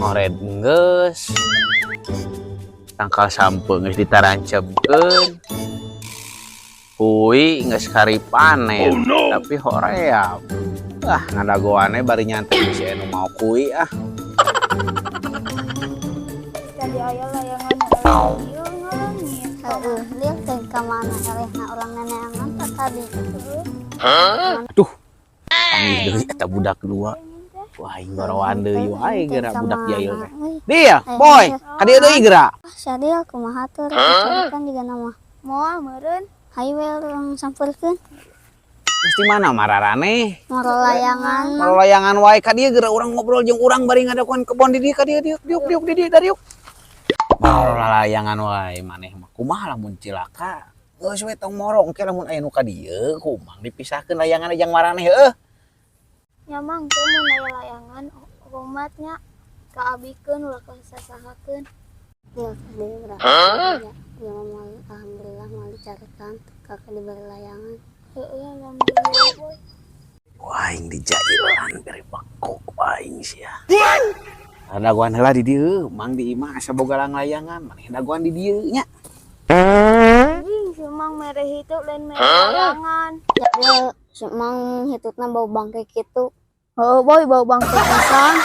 Ngored geus. Tangkal sampeu geus ditarancepkeun. Hui geus kari panen, tapi hoream. Ah, ngadagoane bari nyantai si anu mau kui ah. Tadi aya layangan ieu ngaleungit. Heeh, lihat teh ka mana elehna urang neneangan teh tadi. Aduh. Panggih deui eta budak dua. Wah, aing gorowan deui wae geura budak jail teh. Dia, boy, ka dieu deui geura. Ah, Syadil kumaha tuh rek dicarikan juga nama. Moal meureun. Hayu we urang sampeurkeun. Geus di mana mararaneh? Moro layangan mah. Kalau layangan wae ka dieu geura, urang ngobrol jeung urang bari ngadagoan kebon di dieu. Ka dieu, diuk diuk diuk di dieu, dariuk. Moro layangan wae maneh mah, kumaha lamun cilaka? Geus we, tong moro, engke lamun aya nu ka dieu kumang dipisahkeun layangan jeung maraneh, heueuh. Nya, Mang, teh mun aya layangan hormatnya kaabikeun, ulah kasasahakeun. Lihat tadi geura. Ya, ya mah alhamdulillah mau dicarikan, kakak diberi layangan. Heeh, alhamdulillah, boy. Wah, aing dijailan bere bekok aing sia. Dagoan heula di dieu, Mang, di imah asa boga layangan, maneh dagoan di dieu nya. Anjing, si Mang mere hitut, lain mere layangan. Ya, si Mang hitutna bau bangke kitu. Heeh, boy, bau bangke pisan.